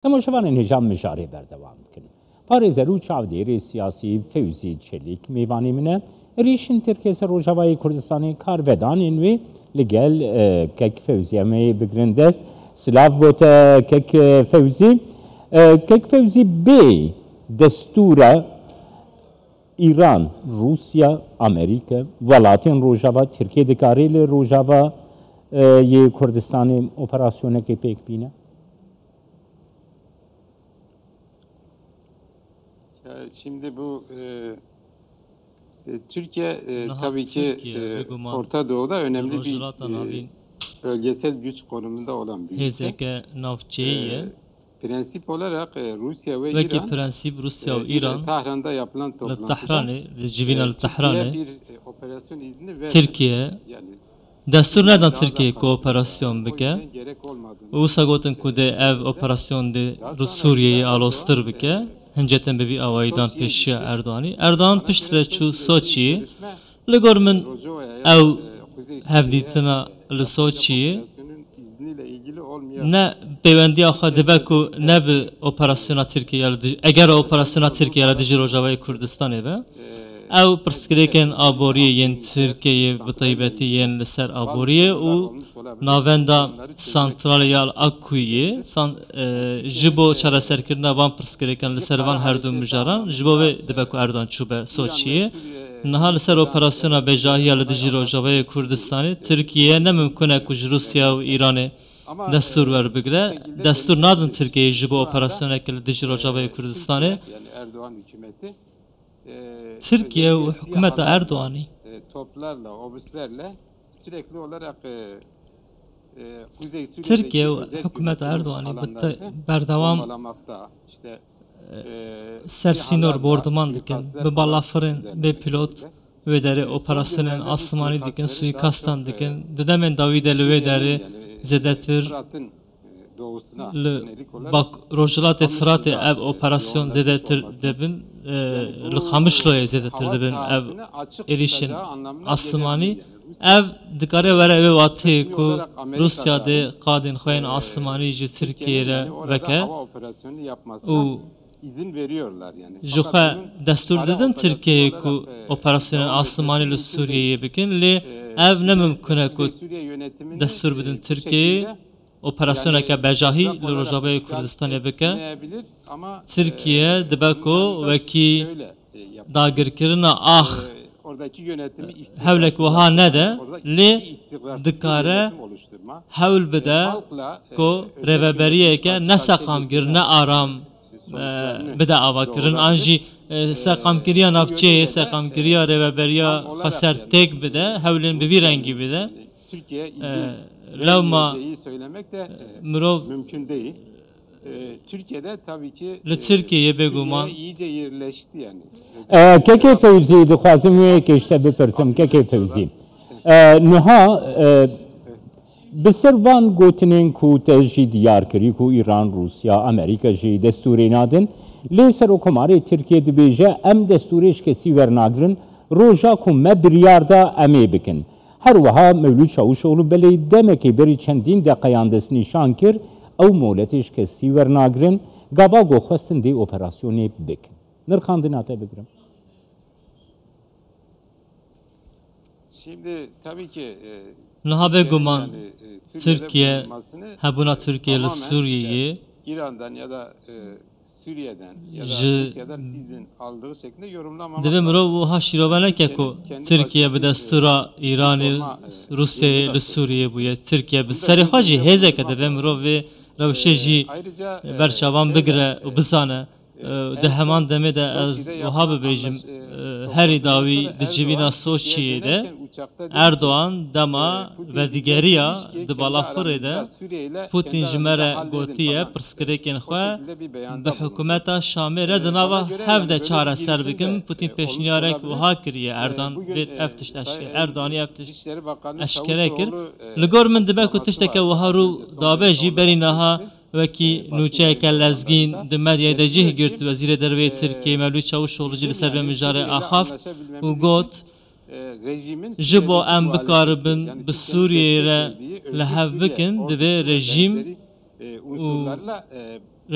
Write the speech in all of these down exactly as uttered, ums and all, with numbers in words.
Temaşevanên hêja mijarê berdewam dikin. Parêzer û çavdêrê siyasî Fewzî Çelîk mêvanê min e. Êrîşên Tirkiyê ser Rojavayê Kurdistanê karvedanên wê li gel, e, kek Fewzî em ê bigrin dest. Silav bo te kek, e, Fewzî. E, kek Fewzî, bê destûra Îran, Rûsya, Amerîka, welatên Rojava, Tirkiye dikarê li Rojava, e, yê Kurdistanê operasyonekê pêk bîne? Ya, şimdi bu, e, e, Türkiye, e, Niha tabii ki, Tirkiye, e, bêguman, Orta Doğu'da önemli bir, Rojhilata e, Navîn bölgesel güç konumunda olan bir ülke. Hêzeke navçeyî ye. E, prensip olarak, e, Rusya ve Wekî İran, prensîp Rûsya û e, Îran Tahran'da yapılan li toplantıda, Tehranê, li civîna e, li Türkiye Tehranê, bir, e, operasyon izni vermedi. Tirkiye Yani destûr nedan Tirkiyê ku operasyon bike. Û wisa gotin ku dê ev operasyon dê Rû-, Sûriyeyê aloztir bike. Hinceten bi vî awayî dan pêşiya Erdoganî. Erdogan piştre çû Soçiyê. Li gor min ew hevdîtina li Soçiyê ne pêwendiya xwe dibe ku ne bi operasyona Tirkiyê ya li dij-, eger operasyona Tirkiyê ya li dijî Rojavayê Kurdistanê be. Ew pirsgirêkên aboriyê yên Tirkiyeyê, bi taybetî yên li ser aboriyê û navenda santralê ya li Akuyê, san-, e, ji bo çareserkirina van pirsgirêkan li ser van her du mijaran, ji bo vê dibe ku Erdogan çûbe Soçiyê. Niha li ser operasyona bejahî ya li dijî Rojavayê Kurdistanê, Tirkiye ne mimkun e ku ji Rûsya û Îranê destûr werbigire. Destûr nadin Tirkiyeyê ji bo operasyoneke li dijî Rojavayê Kurdistanê. Tirkiye û hikûmeta Erdoganî. Tirkiye û hikûmeta Erdoganî bi te-, berdewam ser sînor borduman dikin, bi balafirên bê pîlot wê derê operasyonên asmanî dikin, suîkastan dikin. Di demên dawî de li wê derê zêdetir li bak-, rojhilatê Firatê ev operasyon zêdetir dibin, e, li Qamişloyê zêdetir dibin ev êrîşên asmanî. Ev dikare were wê wateyê ku Rûsya dê qadên xwe yên asmanî ji Tirkiyeyê re veke û ji xwe destûr didin Tirkiyeyê ku operasyonên asmanî li Sûriyeyê bikin, lê ev ne mimkun e ku destûr bidin Tirkiyeyê operasyoneke bejahî li Rojavayê Kurdistanê bike. Tirkiye dibe ku wekî dagirkirina ax hewlek wiha nede, lê dikare hewl bide ku rêveberiyeke neseqamgir, ne aram, e, bide avakirin, an jî, e, seqamkiriya navçeyê, seqamkiriya rêveberiya xweser têk bide, hewlên bi vî rengî bide. E, lewma, e, mirov Li Tirkiyeyê bêguman. E, Kekê Fewzî, dixwazim wê yekê ji te bipirsim. Kekê Fewzî, e, niha, e, bi ser van gotinên ku te jî diyar kirî ku Îran, Rûsya, Amerîka jî destûrê nadin, lê Serokkomarê Tirkiyê dibêje, em destûrê ji kesî wernagrin, roja ku me biryar da, em ê bikin. Her wiha Mewlûd Çavuşoglu belê demekê berî çendîn deqeyan destnîşan kir, ew moletê ji kesî wernagrin, gava ku xwestin dê operasyonê bikin. Nirxandina te bigirim. Şimdi tabii ki, e, Niha bêguman yani, e, Suriye'de Tirkiye, bulunmasını hebûna Tirkiye li tamamen Sûriyeyê işte İran'dan ya da, e, ji, divê mirov wiha şîrove neke ku Tirkiye bi destûra Îranê, Rûsyayê li Sûriyê bûye. Tirkiye bi serê xwe jî hêzeke divê mirov vê rewşê jî berçavan bigire û bizane. Di heman demê de ez wiha bibêjim, herî dawî di civîna Soçiyê de Erdogan dema vedigeriya di balafirê de Putin ji me re gotiye pirsgirêkên xwe bi hikûmeta Şamê re di nava hev de çareser bikin. Putin pêşniyarek wiha kiriye Erdogan vê ev tişt eşke-, Erdoganî ev tişt eşkere kir. Li gor min dibe ku tişteke wiha rû dabe jî berî niha wekî nûçeyeke lezgîn di medyayê de cih girt, Wezîrê Derve yê Tirkiyê Mevlût Çavuşoglu jî li ser vê mijarê axaft û got, ji bo em bikaribin bi Sûriyeyê re li hev bikin, divê rejîm û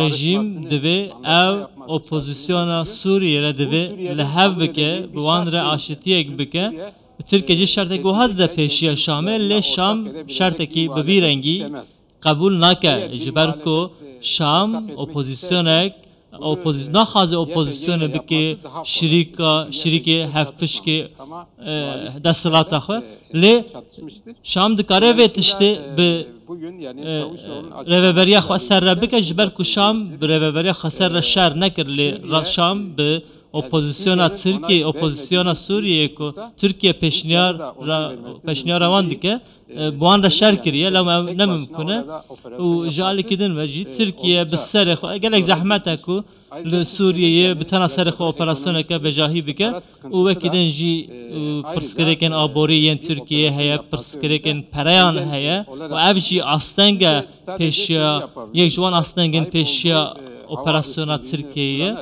rejîm divê ev opozisyona Sûriyê re divê li hev bike, bi wan re aşitiyek bike. Tirkiye jî şertek wiha dide pêşiya Şamê, lê Şam şertekî bi vî rengî qebûl nake, ji ber ku Şam opozîsyonek, opozi-, naxwaze opozîsyonê bike şirîka, şirîkê hevpişkê, e, desthilata xwe. Lê Şam dikare vê tiştê bi, e, rêveberiya xwe ser re bike, ji ber ku Şam bi rêveberiya xwe ser re şer nekir, lê ra-, Şam bi opozisyona Tirkiyê, opozisyona Sûriyeyê ku Tirkiye pêşniyar ra-, pêşniyara wan dike, e, bi wan re şer kiriye, lewma ew ne mimkun e. Û ji alîkî din ve jî Tirkiye bi serê xwe, gelek zehmet e ku li Sûriyeyê bi tena serê xwe operasyoneke vejahî bike û wekî din jî, e, pirsgirêkên aborî yên Tirkiyeyê heye, pirsgirêkên pereyan heye û ev jî asteng e pêşiya, yek ji wan astengên pêşiya operasyona Tirkiyeyê ye.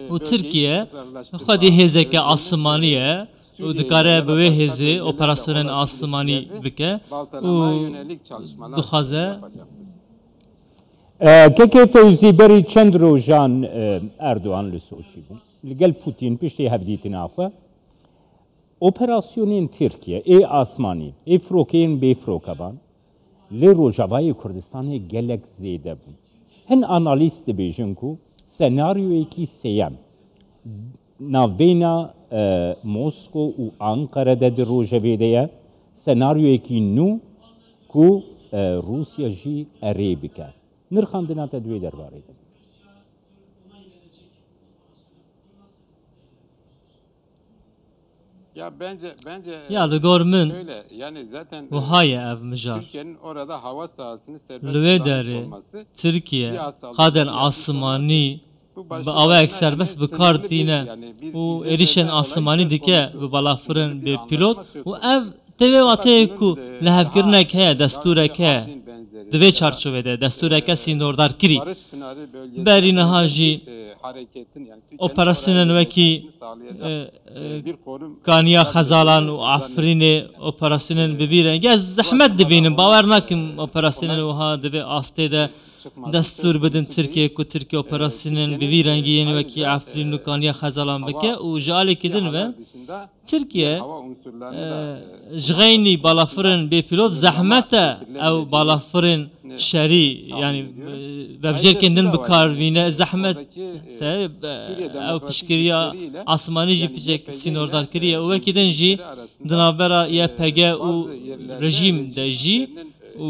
Û Tirkiye xwedî hêzeke asimanî ye û dikare bi wê hêzê operasyonên asimanî bike û dixwaze. E, Kekê Fewzî, berî çend rojan, e, Erdogan li Soçî bû. Li gel Putin piştî hevdîtina xwe, operasyonên Tirkiye, ê asmanî, ê firokeyên bêfirokevan, li Rojavayê Kurdistanê gelek zêde bûn. Hin analîst dibêjin ku senaryoyekî sêyem navbeyna, e, Mosko û Ankara de di rojevê de ye, senaryoyekî nû ku, e, Rûsya jî erê bike. Nirxandina te di wê derbarê de. Ya li gor min wiha ye ev mijar. Li wê derê Tirkiye qadên asimanî bi awayek serbest bi kar tîne û êrîşên asimanî dike bi balafirên bêpîlot û ev tê vê wateyê ku lihevkirinek heye, destûrek heye. Di vê çarçovê de destûreke sînordarkirî. Berî niha jî operasyonên wekî, e, e, Kaniya Xezalan û Efrînê operasyonên bi vî rengî ez zehmet dibînim. Bawer nakim operasyonên wiha di vê astê de destûr bidin Tirkiye ku Tirkiye operasyonên bi vî rengî yên wekî Efrîn û Kaniya Xezalan bike û ji alîkî din ve Tirkiye, e, ji xeynî balafirên bêpîlot zehmet e ew balafirên şerî, yanî, e, vebjêrkên din bi kar bîne, zehmet e, e, ew piştgiriya asmanî jî piçek sînordarkirî ye û wekî din jî di navbera Y P G û rejîm de jî û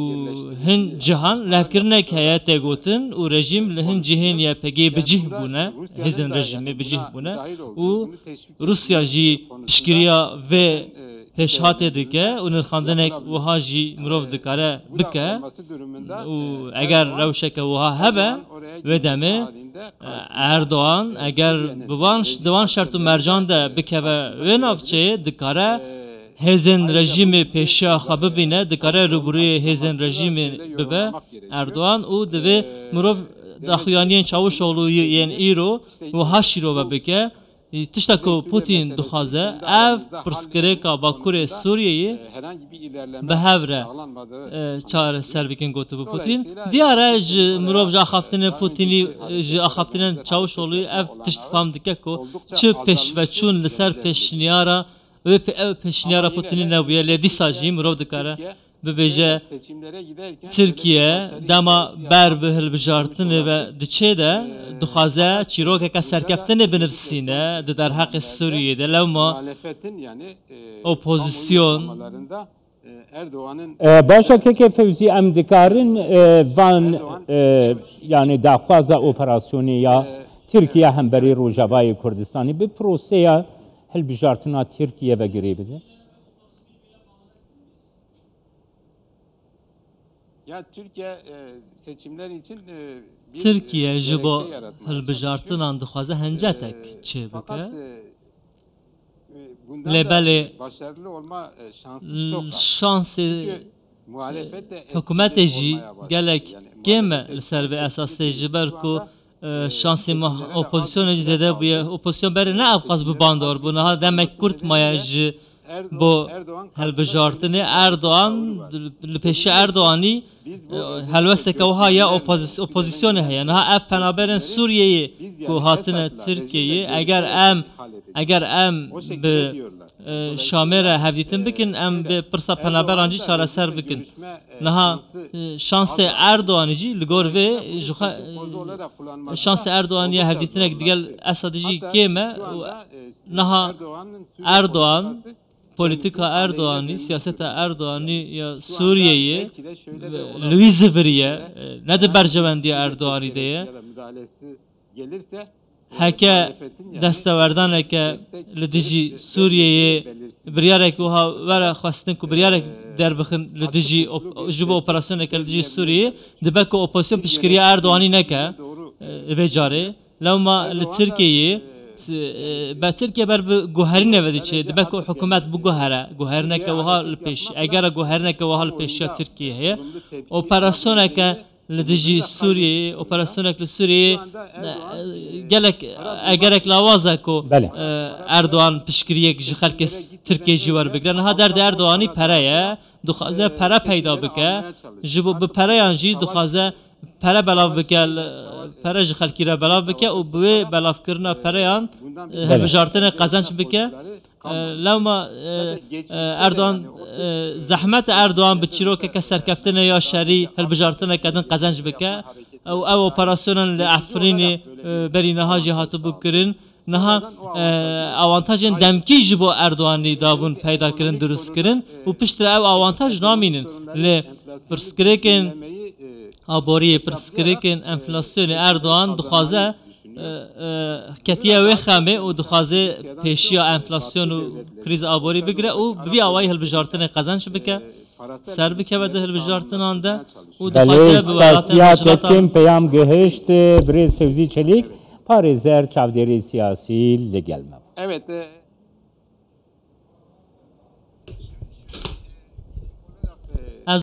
hin cihan lihevkirinek heye tê gotin û rejîm li hin cihên Y P G bi cih bûne, hêzên rejîmê bi cih bûne û Rûsya jî piştgiriya vê pêşhatê dike û nirxandinek wiha jî mirov dikare bike û eger rewşeke wiha hebe, wê demê, e, Erdogan eger bi van, di van şert û mercan de bikeve wê navçeyê, dikare hêzên rejîmê pêşiya xwe bibîne, dikare rûbirûyê hêzên rejîmê bibe Erdogan û divê mirov daxuyaniyên Çavuşoglû yên îro wiha şîrove bike. Tişta ku Putin dixwaze, ev pirsgirêka Bakurê Sûriyeyê bi hev re, e, çareser bikin, gotibû Putin. Diyar e, ji mirov ji axaftinên Putinî, ji axaftinên Çavuşoglûyî ev tişt fam dike ku çi pêşveçûn li ser pêşniyara Wê pe-, ew pêşniyara Putinî nebûye, lê dîsa jî mirov dikare bibêje, Tirkiye dema ber bi hilbijartinê ve diçê de, dixwaze çîrokeke serkeftinê binivîsîne di derheqê Sûriyê de. Lewma opozîsyon E, baş e, Keke Fewzî, em dikarin, e, van, e, yani daxwaza operasyonê ya Tirkiye hemberî Rojavayê Kurdistanê bi proseya hilbijartina Tirkiye ve girê bidin? Tirkiye ji bo hilbijartinan dixwaze hencetek çêbike. Lê belê şansê hikûmetê jî gelek kêm e li ser vê esasê, ji ber ku, e, şansê me, opozîsyonê jî zêde bûye. Opozîsyon berê ne ev qas bi bandor bû, niha demek kurt maye ji bo hilbijartinê Erdogan, li pêşiya Erdoganî, e, helwesteke wiha ya opozis-, opozisyonê heye. Niha ev penaberên Sûriyeyê ku hatine Tirkiyeyê, eger em, eger em bi, e, Şamê re hevdîtin bikin, em bi pirsa penaberan jî çareser bikin. Niha, e, şansê Erdoganî jî li gor vê, ji xwe, e, şansê Erdoganî ya hevdîtinek digel Esadî jî kêm e û niha Erdogan, polîtîka Erdoganî, siyaseta Erdoganî ya Sûriyeyê, e, li wî ziviriye, e, ne di berjewendiya Erdoganî de ye. Heke destewerdaneke li dijî Sûriyeyê biryarek wiha were xwestin ku biryarek derbixin li dijî op-, ji bo operasyoneke li dijî Sûriyeyê, dibe ku opozisyon piştgiriya Erdoganî neke, e, vê carê. Lewma li Tirkiyeyê, s-, e, be Tirkiye ber bi guherînê ve diçe, dibe ku hikûmet biguhere, guherîneke wiha li pêş, egera guherîneke wiha li pêşiya Tirkiyeyê heye. Operasyoneke li dijî Sûriyeyê, operasyonek li Sûriyeyê, e, gelek, e, gerek lawaz e ku, Belê. e, Erdogan piştgiriyek ji xelkê s-, Tirkiyê jî werbigire. Niha derdê Erdoganî pere ye. Dixwaze pere peyda bike. Ji bo bi pereyan jî dixwaze pere belav bike, li, pere ji xelkî re belav bike û bi wê belavkirina pereyan, e, Belê. hilbijartinê qezenc bike. E, lewma, e, e, Erdogan, e, zehmet Erdogan bi çîrokeke serkeftinê ya şerî hilbijartineke din qezenc bike. Ew, ew operasyonan li Efrînê, e, berî niha jî hatibû kirin. Niha, e, awantajên demkî ji bo Erdoganî dabûn peyda kirin, dirust kirin û piştre ew awantaj namînin. Lê pirsgirêkên aboriyê, pirsgirêkên enflasyonê Erdogan dixwaze, e, e, ketiye wê xemê û dixwaze pêşiya enflasyon û krîza aborî bigire û bi vî awayî hilbijartinê qezenc bike, ser bikeve di hilbijartinan de û Belê, dixwaze bi welatên spasiya rojhilata te dikim, peyam gihişt, birêz Fevzî Çelîk, parêzer çavdêrê siyasî li gel me bû. Evet, e,